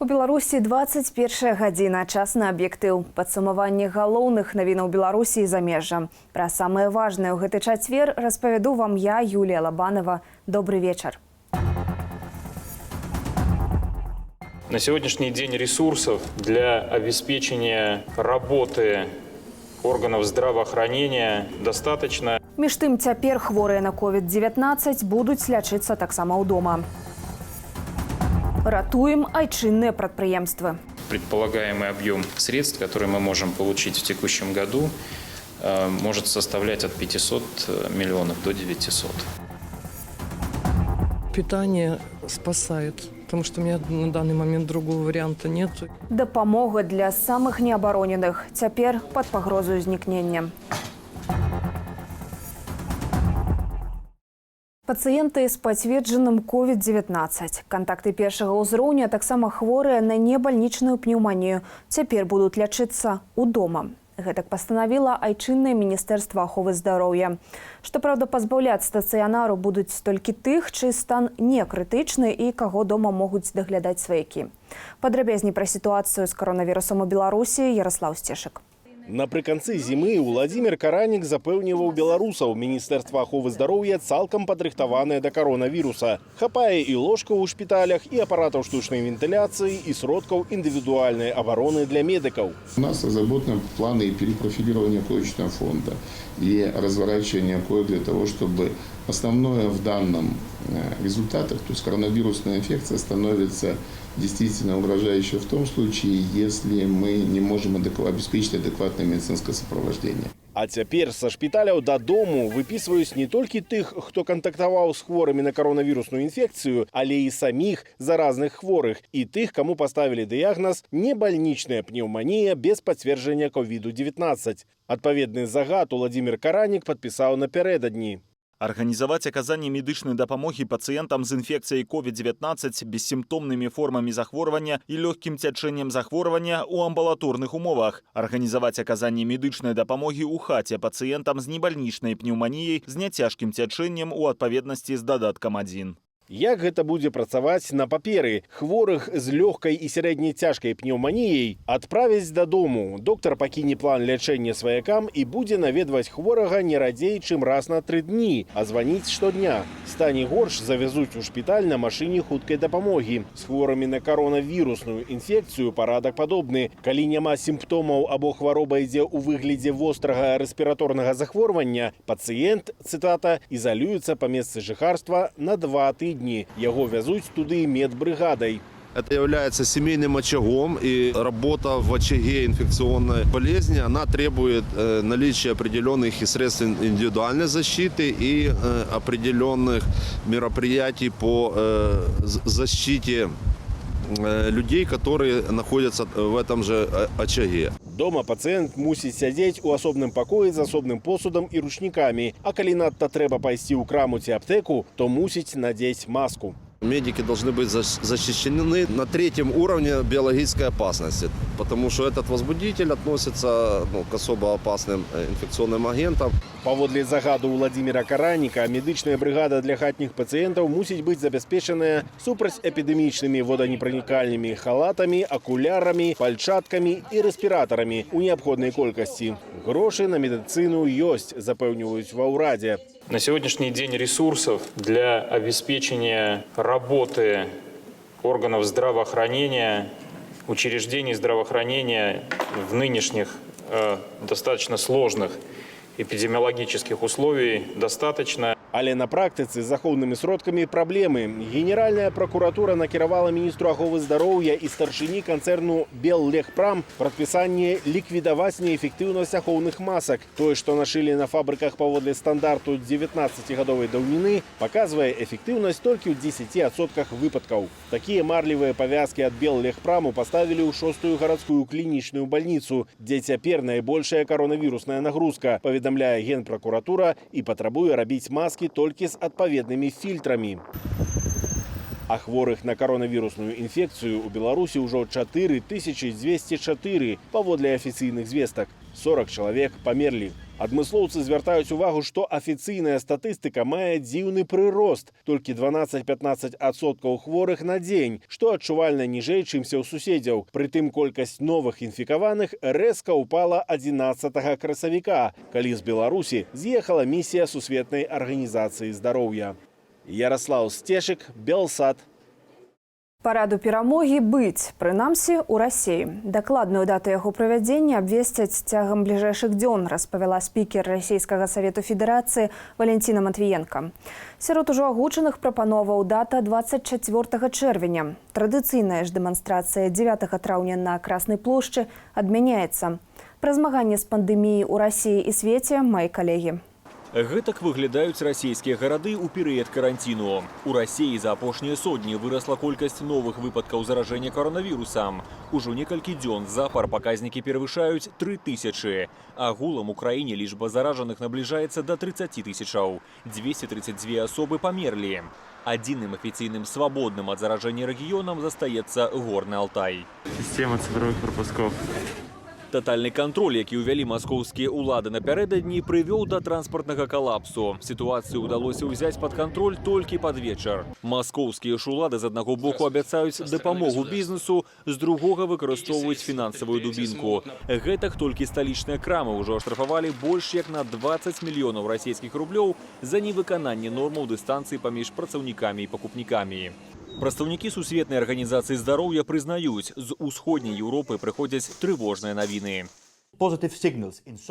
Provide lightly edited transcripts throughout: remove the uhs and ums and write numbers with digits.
У Беларусі 21 гадзіна, час на «Аб'ектыў». Падсумаванне галоўных навінаў Беларусі і замежжа. Пра самае важнае ў гэты чацвер распавяду вам я, Юлія Лабанова. Добрый вечар. На сегодняшний день ресурсов для обеспечения работы органов здравоохранения достаточно. Між тым, цяпер хворыя на COVID-19 будуць лячыцца таксама ў дома. Ратуем айчынныя прадпрыемствы. Предполагаемый объем средств, который мы можем получить в текущем году, может составлять от 500 миллионов до 900. Питание спасает, потому что у меня на данный момент другого варианта нет. Дапамога для самых неабароненых цяпер пад пагрозаю знікнення. Пацыенты з пацверджаным COVID-19, кантакты першага ўзроўню, а таксама хворыя на небальнічную пнеўманію цяпер будуць лячыцца ў дома. Гэтак пастанавіла айчыннае міністэрства аховы здароўя. Што праўда, пазбаўляць стацыянару будуць толькі тых, чый стан не крытычны і каго дома могуць даглядаць сваякі. Падрабязней пра сітуацыю з каронавірусам у Беларусі Ярослаў Сцешык. Напрыканцы зімы Уладзімир Каранік запэўніваў беларусаў: міністэрства аховы здароўя цалкам падрыхтаванае да каронавіруса. Хапае і ложкаў у шпіталях, і апаратаў штучнай вентыляцыі, і сродкаў індывідуальнай абароны для медыкаў. У нас разработаны планы и перепрофилирования коечного фонда, и разворачивания коек для того, чтобы основное в данном результатах, то есть коронавирусная инфекция становится действительно угрожающей в том случае, если мы не можем обеспечить адекватное медицинское сопровождение. А цяпер са шпіталяў дадому выпісваюць не толькі тых, хто кантактаваў з хворымі на каронавірусную інфекцыю, але і саміх заразных хворых і тых, каму паставілі дыягназ небальнічная пнеўманія без пацверджання ковіду-19. Адпаведны загад Уладзімир Каранік падпісаў напярэдадні. Арганізаваць аказанне медычнай дапамогі пацыентам з інфекцыяй COVID-19, бессімптомнымі формамі захворвання і лёгкім цячэннем захворвання ў амбулаторных умовах. Арганізаваць аказанне медычнай дапамогі ў хаце пацыентам з небальнічнай пнеўманіяй з няцяжкім цячэннем у адпаведнасці з дадаткам 1. Як гэта будзе працаваць на паперы? Хворых з лёгкай і сярэдняй цяжкай пнеўманіяй адправяць дадому. Доктар пакіне план лячэння сваякам і будзе наведваць хворага не радзей, чым раз на 3 дні, а званіць штодня. Стане горш, завязуць у шпіталь на машыне хуткай дапамогі. З хворымі на каронавірусную інфекцыю парадак падобны. Калі няма сімптомаў або хвароба ідзе ў выглядзе вострага рэспіраторнага захворвання, пацыент, цытата, ізалюецца па месцы жыхарства на 2 тыдні. Яго вязуць туды медбрыгадай. Это является семейным очагом, и работа в очаге инфекционной болезни, она требует наличия определенных и средств индивидуальной защиты и определенных мероприятий по защите людей, которые находятся в этом же очаге. Дома пацыент мусіць сядзець у асобным пакоі з асобным посудам і ручнікамі. А калі надта трэба пайсці ў краму ці аптэку, то мусіць надзець маску. Медики должны быть защищены на третьем уровне биологической опасности, потому что этот возбудитель относится, ну, к особо опасным инфекционным агентам. Паводле загаду Уладзіміра Караніка, медычная брыгада для хатніх пацыентаў мусіць быць забяспечаная супрацьэпідэмічнымі воданепранікальнымі халатамі, акулярамі, пальчаткамі і рэспіратарамі ў неабходнай колькасці. Грошы на медыцыну ёсць, запэўніваюць ва ўрадзе. На сегодняшний день ресурсов для обеспечения работы органов здравоохранения, учреждений здравоохранения в нынешних достаточно сложных эпидемиологических условий достаточно. Але на практыцы з ахоўнымі сродкамі праблемы. Генеральная пракуратура накіравала міністру аховы здароўя і старшыні канцэрну «Беллегпрам» прадпісанне ліквідаваць неэфектыўнасць ахоўных масак. Тое, што нашылі на фабрыках паводле стандарту 19-гадовай даўніны, паказвае эфектыўнасць толькі ў 10% выпадкаў. Такія марлевыя павязкі ад «Беллегпраму» паставілі ў шостую гарадскую клінічную бальніцу, дзе цяпер найбольшая каронавірусная нагрузка, паведамляе генпракуратура і патрабуе рабіць маскі толькі з адпаведнымі фільтрамі. А хворых на каронавірусную інфекцыю ў Беларусі ўжо 4204 паводле афіцыйных звестак. 40 чалавек памерлі. Адмыслоўцы звяртаюць увагу, што афіцыйная статыстыка мае дзіўны прырост, толькі 12-15% хворых на дзень, што адчувальна ніжэй, чымся ў суседзяў. Прытым колькасць новых інфікаваных рэзка ўпала 11 красавіка, калі з Беларусі з'ехала місія Сусветнай арганізацыі здароўя. Яраслаў Сцешык, Белсат. Параду перамогі быць, прынамсі, у Расіі. Дакладную дату яго правядзення абвесцяць цягам бліжэйшых дзён, распавяла спікер Расійскага савету Федэрацыі Валянціна Матвіенка. Сярод ужо агучаных прапановаў дата 24 чэрвеня. Традыцыйная ж дэманстрацыя 9 траўня на Краснай плошчы адмяняецца. Пра змаганне з пандэміяй у Расіі і свеце мае калегі. Гэтак выглядаюць расійскія гарады ў перыяд каранціну. У Расіі за апошнія сотні вырасла колькасць новых выпадкаў заражэння каронавірусам. Ужо некалькі дзён запар паказнікі перавышаюць 3000. Агулам у краіне лічба заражаных набліжаецца да 30 тысячаў. 232 асобы памерлі. Адзіным афіцыйным свабодным ад заражэння рэгіёнам застаецца Горны Алтай. Система цифровых пропусков. Татальны кантроль, які ўвялі маскоўскія ўлады напярэдадні, прывёў да транспартнага калапсу. Сітуацыю ўдалося ўзяць пад кантроль толькі пад вечар. Маскоўскія ж улады з аднаго боку абяцаюць дапамогу бізнесу, з другога выкарыстоўваюць фінансавую дубінку. Гэтак толькі сталічныя крамы ўжо аштрафавалі больш як на 20 мільёнаў расійскіх рублёў за невыкананне нормаў дыстанцыі паміж працаўнікамі і пакупнікамі. Прадстаўнікі Сусветнай арганізацыі здароўя прызнаюць, з Усходняй Еўропы прыходзяць трывожныя навіны.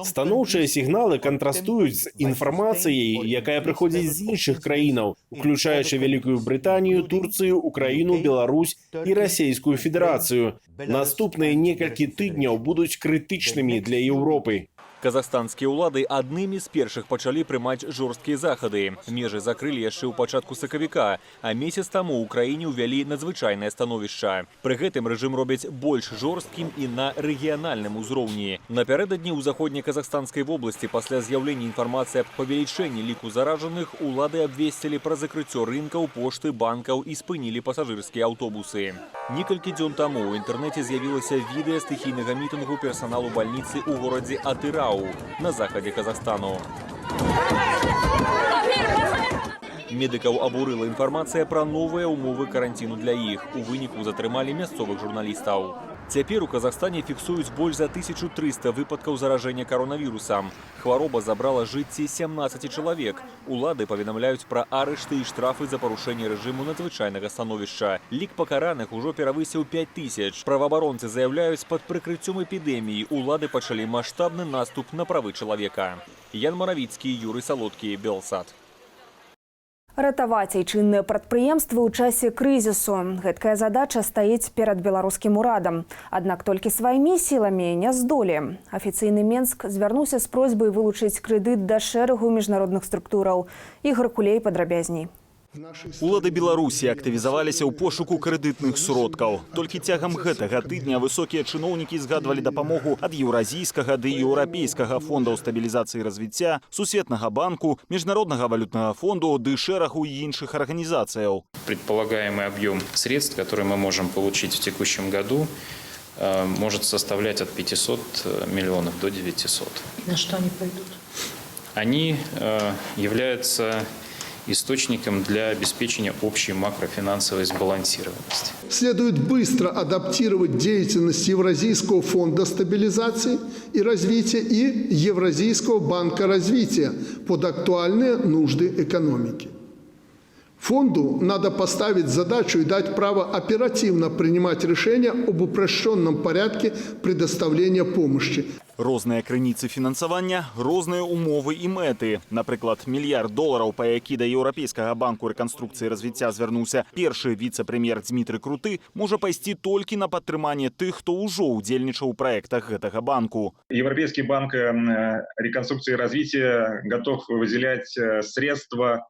Станоўчыя сігналы кантрастуюць з інфармацыяй, якая прыходзіць з іншых краінаў, уключаючы Вялікую Брытанію, Турцыю, Украіну, Беларусь і Расійскую Федэрацыю. Наступныя некалькі тыдняў будуць крытычнымі для Еўропы. Казахстанскія ўлады аднымі з першых пачалі прымаць жорсткія захады. Межы закрылі яшчэ ў пачатку сакавіка, а месяц таму ў краіне ўвялі надзвычайнае становішча. Пры гэтым рэжым робяць больш жорсткім і на рэгіянальным узроўні. Напярэдадні ў заходне-казахстанскай вобласці пасля з'яўлення інфармацыі аб павелічэнні ліку заражаных улады абвесцілі пра закрыццё рынкаў, пошты, банкаў і спынілі пасажырскія аўтобусы. Некалькі дзён таму ў інтэрнэце з'явілася відэа стыхійнага мітынгу персаналу бальніцы ў горадзе Атырау на захадзе Казахстану. Медыкаў абурыла інфармацыя пра новыя ўмовы каранціну для іх. У выніку затрымалі мясцовых журналістаў. Цяпер у Казахстане фіксуюць больш за 1300 выпадкаў заражэння каронавірусам. Хвароба забрала жыцці 17 чалавек. Улады паведамляюць пра арышты і штрафы за парушэнне рэжыму надзвычайнага становішча. Лік пакараных ужо перавысіў 5000. Праваабаронцы заяўляюць, пад прыкрыццём эпідэміі улады пачалі маштабны наступ на правы чалавека. Ян Маравіцкі, Юрый Салодкі, Белсат. Ратаваць айчынныя прадпрыемствы ў часе крызісу. Гэткая задача стаіць перад беларускім урадам. Аднак толькі сваімі сіламі не здолее. Афіцыйны Менск звярнуўся з просьбай вылучыць крэдыт да шэрагу міжнародных структураў. Ігар Кулей падрабязней. Улады Беларусі актывізаваліся ў пошуку крэдытных сродкаў. Толькі цягам гэтага тыдня высокія чыноўнікі згадвалі дапамогу ад Еўразійскага ды Еўрапейскага фондаў стабілізацыі развіцця, Сусветнага банку, Міжнароднага валютнага фонду ды шэрагу іншых арганізацыяў. Предполагаемый объем средств, который мы можем получить в текущем году, может составлять от 500 миллионов до 900. На что они пойдут? Они являются источником для обеспечения общей макрофинансовой сбалансированности. Следует быстро адаптировать деятельность Евразийского фонда стабилизации и развития и Евразийского банка развития под актуальные нужды экономики. Фонду надо поставить задачу и дать право оперативно принимать решения об упрощенном порядке предоставления помощи. Розныя крыніцы фінансавання, розныя умовы і мэты. Напрыклад, мільярд долараў, па які да Еўрапейскага банку рэканструкцыі і развіцця звярнуўся першы віцэ-прэм'ер Дзмітрый Круты, можа пайсці толькі на падтрыманне тых, хто ўжо ўдзельнічаў у праектах гэтага банку. Европейский банк реконструкции и развития готов выделять средства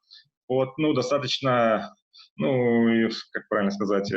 под, достаточно, как правильно сказать,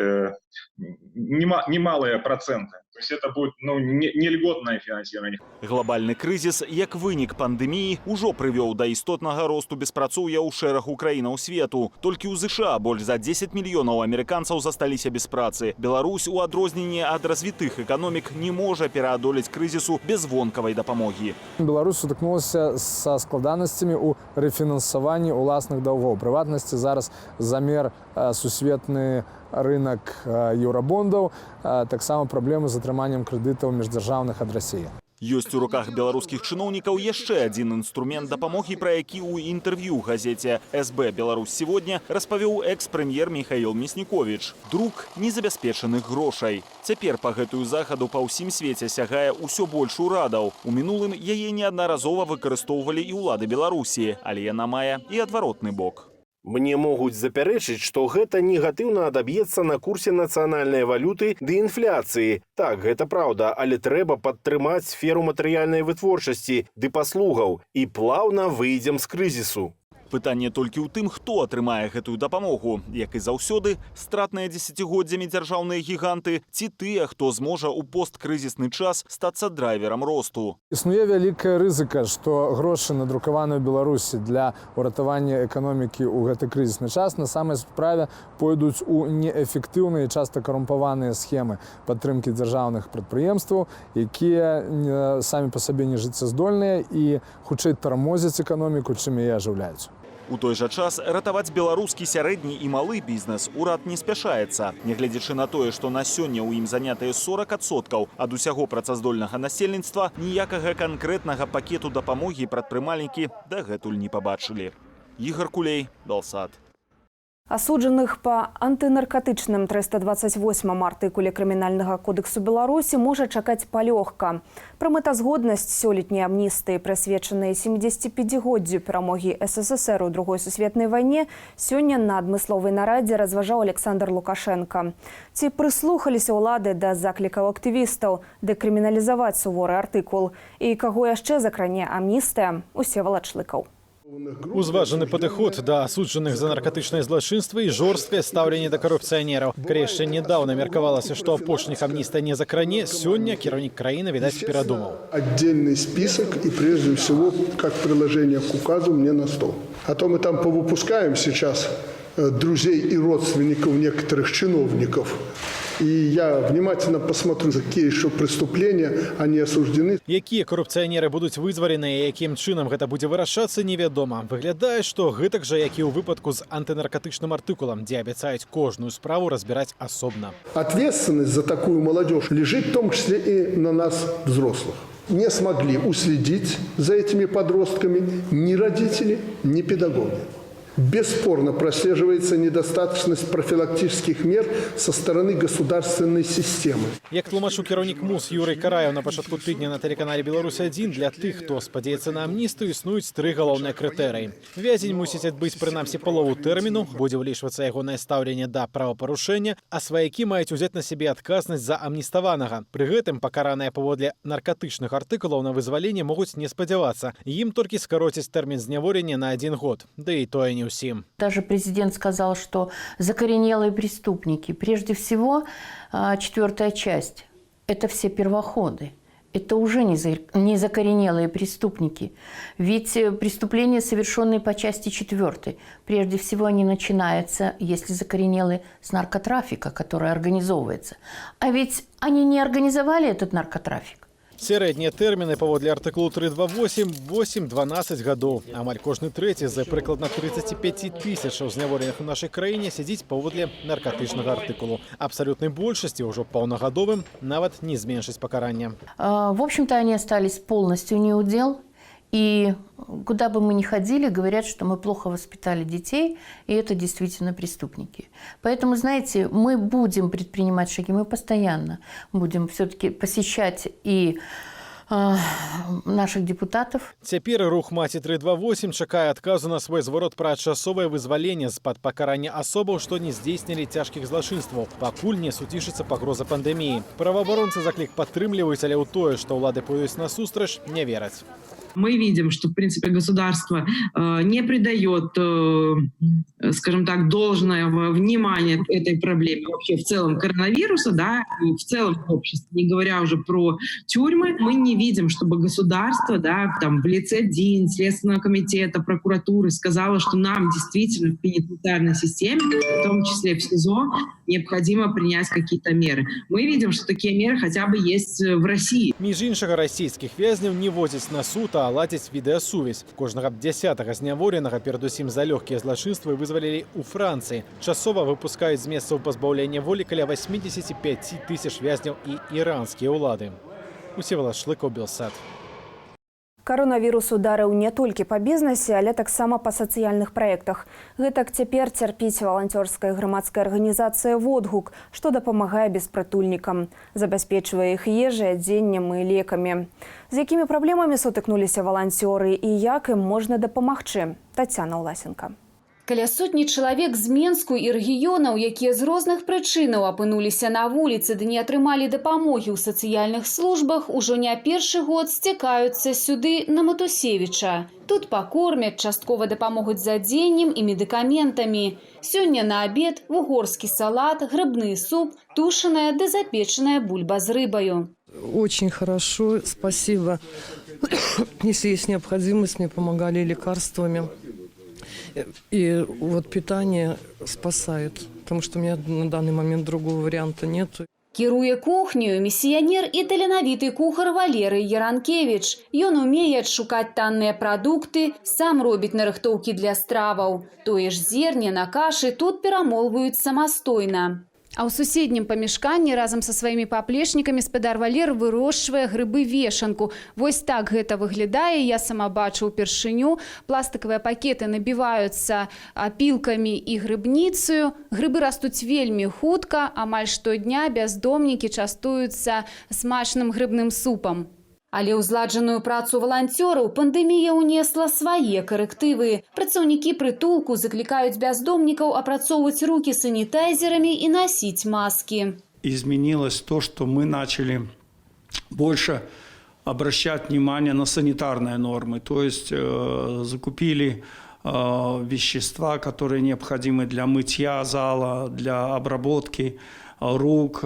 немалые проценты. То есть это будет, ну, не льготное финансирование. Глабальны крызіс, як вынік пандэміі, ужо прывёў да істотнага росту беспрацоўя ў шэрагу краінаў свету. Толькі ў ЗША больш за 10 мільёнаў амерыканцаў засталіся без працы. Беларусь, у адрозненне ад развітых эканомік, не можа пераадолець крызісу без вонкавай дапамогі. Беларусь сутыкнулася са складанасцямі ў рэфінансаванні ўласных даўгоў. Прыватнасці, зараз замер сусветны рынок еўрабондаў, таксама праблемы з атрыманнем крэдытаў міждзяржаўных ад Расіі. Ёсць у руках беларускіх чыноўнікаў яшчэ адзін інструмент дапамогі, пра які ў інтэрв'ю газеце «СБ Беларусь сегодня» распавёў экс-прэм'ер Міхаіл Мясніковіч. Друк незабяспечаных грошай. Цяпер па гэтую захаду па ўсім свеце сягае ўсё больш урадаў. У мінулым яе неаднаразова выкарыстоўвалі і ўлады Беларусі, але яна мае і адваротны бок. Мне могуць запярэчыць, што гэта негатыўна адаб'ецца на курсе нацыянальнай валюты ды інфляцыі. Так, гэта праўда, але трэба падтрымаць сферу матэрыяльнай вытворчасці ды паслугаў, і плаўна выйдзем з крызісу. Пытанне толькі ў тым, хто атрымае гэтую дапамогу. Як і заўсёды, стратныя дзесяцігоддзямі дзяржаўныя гіганты ці тыя, хто зможа ў посткрызісны час стацца драйверам росту. Існуе вялікая рызыка, што грошы, надрукаваныя ў Беларусі для ўратавання эканомікі ў гэты крызісны час, на самай справе пойдуць у неэфектыўныя і часта карумпаваныя схемы падтрымкі дзяржаўных прадпрыемстваў, якія самі па сабе не жыццяздольныя і хутчэй тармозяць эканоміку, чым яе ажыўляюць. У той жа час ратаваць беларускі сярэдні і малы бізнес урад не спяшаецца. Нягледзячы на тое, што на сёння ў ім занятыя 40% ад усяго працаздольнага насельніцтва, ніякага канкрэтнага пакету дапамогі прадпрымальнікі дагэтуль не пабачылі. Ігар Кулей, Белсат. Асуджаных па антынаркатычным 328 артыкуле Крымінальнага кодэксу Беларусі можа чакаць палёгка. Пра мэтазгоднасць сёлетняй амністыі, прысвечанай 75годдзю перамогі СССР у Другой сусветнай вайне, сёння на адмысловай нарадзе разважаў Аляксандр Лукашэнка. Ці прыслухаліся ўлады да заклікаў актывістаў дэкрыміналізаваць суворы артыкул і каго яшчэ закране амністыя, Усевалад Шлыкаў. Узважаны падыход да асуджаных за наркатычнае злачынства і жорсткае стаўленне да карупцыянераў. Калі яшчэ нядаўна меркавалася, што апошніх амністыя не закране, сёння кіраўнік краіны, відаць, перадумаў. Отдельный список и, прежде всего, как приложение к указу мне на стол. А то мы там повыпускаем сейчас друзей и родственников некоторых чиновников. И я внимательно посмотрю, за какие еще преступления они осуждены. Якія карупцыянеры будуць вызваленыя і якім чынам гэта будзе вырашацца, невядома. Выглядае, што гэтак жа, як і ў выпадку з антынаркатычным артыкулам, дзе абяцаюць кожную справу разбіраць асобна. Ответственность за такую молодежь лежит в том числе и на нас, взрослых. Не смогли уследить за этими подростками ни родители, ни педагоги. Бесспорно прослеживается недостаточность профилактических мер со стороны государственной системы. Як тлумачыў кіраўнік МУС Юрый Караеў на пачатку тыдня на тэлеканале «Беларусь-1», для тых, хто спадзяецца на амністыю, існуюць тры галоўныя крытэрыі. Вязень мусіць адбыць прынамсі палову тэрміну, будзе ўлічвацца ягонае стаўленне да правапарушэння, а сваякі маюць узяць на сябе адказнасць за амніставанага. Пры гэтым пакараныя паводле наркатычных артыкулаў на вызваленне могуць не спадзявацца. Ім толькі скароцяць тэрмін зняволення на адзін год. Да і тое не ўсім. Даже президент сказал, что закоренелые преступники, прежде всего, четвертая часть, это все первоходы. Это уже не закоренелые преступники. Ведь преступления, совершенные по части четвертой, прежде всего они начинаются, если закоренелые, с наркотрафика, который организовывается. А ведь они не организовали этот наркотрафик. Сярэднія тэрміны паводле артыкулу 328 8-12 гадоў. Амаль кожны трэці з прыкладна 35 тысячаў зняволеных у нашай краіне сядзіць паводле наркатычнага артыкулу. Абсалютнай большасці ўжо паўнагадовым нават не зменшыць пакарання. В общем-то, они остались полностью не у дел. И куда бы мы ни ходили, говорят, что мы плохо воспитали детей, и это действительно преступники. Поэтому, знаете, мы будем предпринимать шаги, мы постоянно будем все-таки посещать и наших депутатов. Цяпер рух «Маці 328» чакае адказу на свой зварот пра часовае вызваленне з-пад пакарання асобаў, што не здзейснілі цяжкіх злачынстваў, пакуль не суцішыцца пагроза пандэміі. Праваабаронцы заклік падтрымліваюць, але ў тое, што ўлады пойдуць насустрач, не вераць. Мы видим, что, в принципе, государство не придает, скажем так, должного внимания этой проблеме вообще в целом коронавируса, да, и в целом в обществе, не говоря уже про тюрьмы. Мы не видим, чтобы государство, да, там, в лице ДИН, Следственного комитета, прокуратуры сказало, что нам действительно в пенитенциарной системе, в том числе в СИЗО, необходимо принять какие-то меры. Мы видим, что такие меры хотя бы есть в России. Між іншага, расійскіх вязняў не возяць на суд, а ладзяць відэасувязь. Кожнага дзясятага зняволенага, перадусім за лёгкія злачынствы, вызвалілі ў Францыі. Часова выпускаюць з месцаў пазбаўлення волі каля 85 тысяч вязняў і іранскія ўлады. Усевалад Шлыкаў, Белсат. Каронавірус ударыў не толькі па бізнесе, але таксама па сацыяльных праектах. Гэтак цяпер цярпіць валанцёрская грамадская арганізацыя «Водгук», што дапамагае беспрытульнікам, забяспечвае іх ежай, адзеннем і лекамі. З якімі праблемамі сутыкнуліся валанцёры і як ім можна дапамагчы? Тацяна Уласенко. Каля сотні чалавек з Менску і рэгіёнаў, якія з розных прычынаў апынуліся на вуліцы ды не атрымалі дапамогі ў сацыяльных службах, ужо не першы год сцякаюцца сюды, на Матусевіча. Тут пакормяць, часткова дапамогуць з адзеннем і медыкаментамі. Сёння на абед вугорскі салат, грыбны суп, тушаная ды запечаная бульба з рыбаю. Очень хорошо, спасибо. Если есть необходимость, мне помогали лекарствами. И вот питание спасает, потому что у меня на данный момент другого варианта нет. Кіруе кухняю місіянер і таленавіты кухар Валерый Яранкевіч. Ён умее адшукаць танныя прадукты, сам робіць нарыхтоўкі для страваў. Тое ж зерне на кашы тут перамолваюць самастойна. А ў суседнім памяшканні разам са сваімі паплечнікамі спадар Валер вырошчвае грыбы вешанку. Вось так гэта выглядае, я сама бачу ўпершыню. Пластыкавыя пакеты набіваюцца апілкамі і грыбніцаю. Грыбы растуць вельмі хутка, амаль штодня бяздомнікі частуюцца смачным грыбным супам. Але ў зладжаную працу валанцёраў пандэмія ўнесла свае карэктывы. Працаўнікі прытулку заклікаюць бяздомнікаў апрацоўваць рукі санітайзерамі і насіць маскі. Изменилось то, что мы начали больше обращать внимание на санитарные нормы. То есть закупили вещества, которые необходимы для мытья зала, для обработки рук,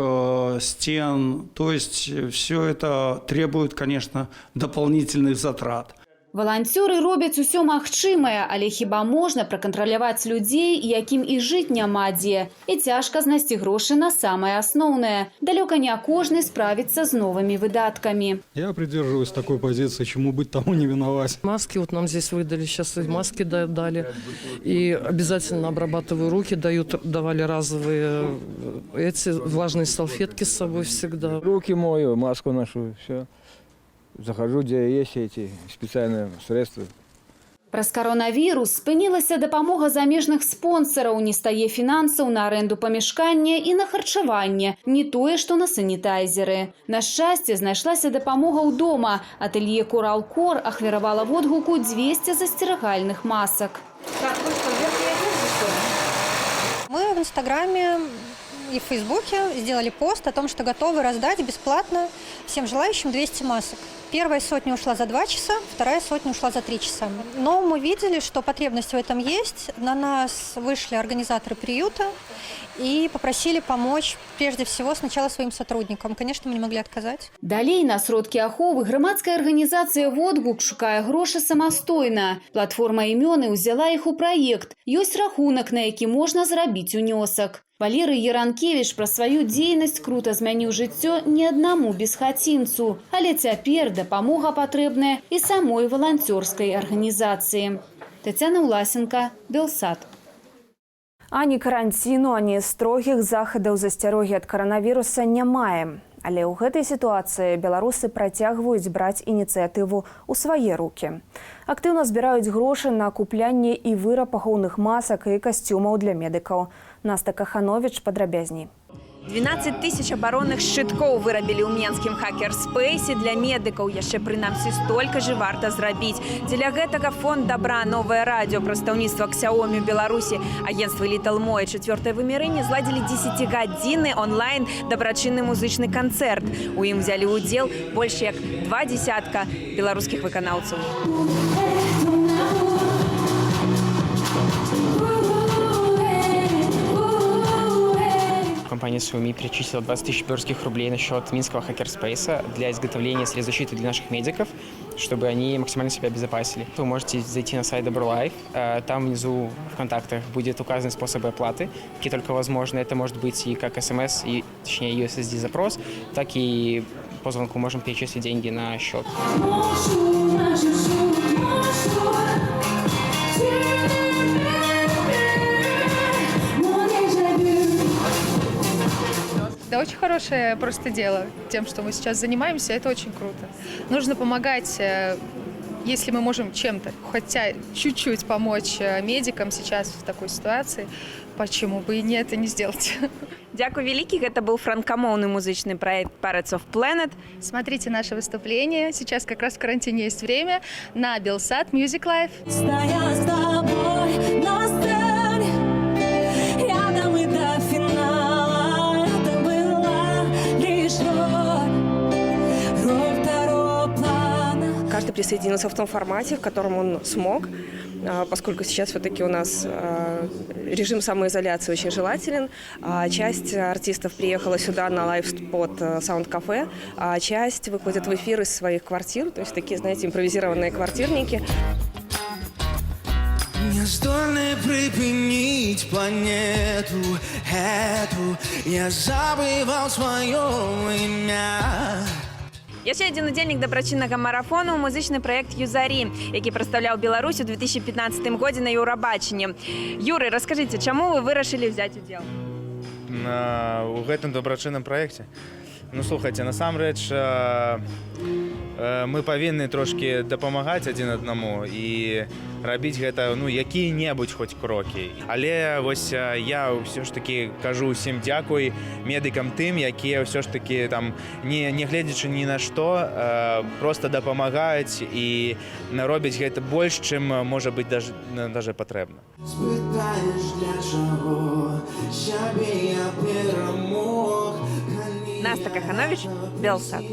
стен. То есть все это требует, конечно, дополнительных затрат. Валанцёры робяць усё магчымае, але хіба можна пракантраляваць людзей, якім і жыць няма дзе? І цяжка знайсці грошы на самае асноўнае. Далёка не кожны справіцца з новымі выдаткамі. Я придерживаюсь такой позиции, чему быть, тому не миновать. Маски вот нам здесь выдали, сейчас и маски дали. И обязательно обрабатываю руки, дают, давали разовые эти влажные салфетки с собой всегда. Руки мою, маску ношу, все. Захожу, где есть эти специальные средства. Праз каронавірус спынілася дапамога замежных спонсараў, не стае фінансаў на арэнду памяшкання і на харчаванне, не тое што на санітайзеры. На шчасце, знайшлася дапамога ўдома. Атэлье «Коралкор» ахвяравала «Водгуку» 200 засцерагальных масак. Так, вы что, в верхней одежде, что ли? Мы в Инстаграме и в Фейсбуке сделали пост о том, что готовы раздать бесплатно всем желающим 200 масок. Первая сотня ушла за 2 часа, вторая сотня ушла за 3 часа. Но мы видели, что потребность в этом есть. На нас вышли организаторы приюта и попросили помочь прежде всего сначала своим сотрудникам. Конечно, мы не могли отказать. Далей на сродкі аховы грамадская арганізацыя «Водгук» шукае грошы самастойна. Платформа «Імёны» ўзяла іх у праект. Ёсць рахунак, на які можна зрабіць унёсак. Валерый Яранкевіч праз сваю дзейнасць крута змяніў жыццё не аднаму бесхацінцу. Але цяпер дапамога патрэбная і самой валанцёрскай арганізацыі. Тацяна Уласенко, Белсат. Ані каранціну, ані строгіх захадаў засцярогі ад каранавіруса не маем. Але ў гэтай сітуацыі беларусы працягваюць браць ініцыятыву ў свае рукі. Актыўна збіраюць грошы на куплянне і выраб ахоўных масак і касцюмаў для медыкаў. Наста Каханович падрабязней. 12 тысяч абаронных шчыткоў вырабілі ў менскім хакерспейсе для медыкаў. Яшчэ прынамсі столькі ж варта зрабіць. Дзеля гэтага фонд добра, Новае радыё, прадстаўніцтва Xiaomi ў Беларусі, агенцтва Little Mo і «Чацвёртае вымярэнне» зладзілі 10-гадзінны онлайн дабрачынны музычны канцэрт. У ім взялі ўдзел больш як два десятка беларускіх выканаўцаў. Компания Xiaomi перечислила 20 тысяч белорусских рублей на счет Минского хакерспейса для изготовления средств защиты для наших медиков, чтобы они максимально себя обезопасили. Вы можете зайти на сайт Добролайф, там внизу в контактах будет указаны способы оплаты, какие только возможны. Это может быть и как СМС, и, точнее, USSD запрос, так и по звонку можем перечислить деньги на счет. Да, очень хорошее просто дело. Тем, что мы сейчас занимаемся, это очень круто. Нужно помогать, если мы можем чем-то, хотя чуть-чуть помочь медикам сейчас в такой ситуации, почему бы и нет, и не сделать. Дзякуй вялікі. Гэта быў франкамоўны музычны праект Parrots of Planet. Смотрите наше выступление. Сейчас как раз в карантине есть время на Белсат Music Life. Стоя с тобой на сцене, рядом и до финала. Это была лишь роль, роль второго плана. Каждый присоединился в том формате, в котором он смог, поскольку сейчас все-таки у нас режим самоизоляции очень желателен. Часть артистов приехала сюда на лайв-спот Саунд-кафе, а часть выходит в эфир из своих квартир, то есть такие, знаете, импровизированные квартирники. Не здольны припинить планету эту, я забывал свое имя. Яшчэ адзін удзельнік дабрачыннага марафону — музычны праект «Юзарі», які прадстаўляў Беларусь у 2015 годзе на Еўрабачанні. Юры, раскажыце, чаму вы вырашылі ўзяць удзел? У гэтым дабрачынным праекце? Ну, слухайте, насамрэч мы павінны трошкі дапамагаць адзін аднаму і рабіць гэта, ну, якія-небудзь хоць крокі. Але вось я ўсё ж такі кажу ўсім дзякуй медыкам тым, якія ўсё ж такі там, не гледзячы ні на што, просто дапамагаюць і робяць гэта больш, чым можа быць даже патрэбна. Спытаеш, для чаго сябе я перамог. Наста Каханович, Белсат.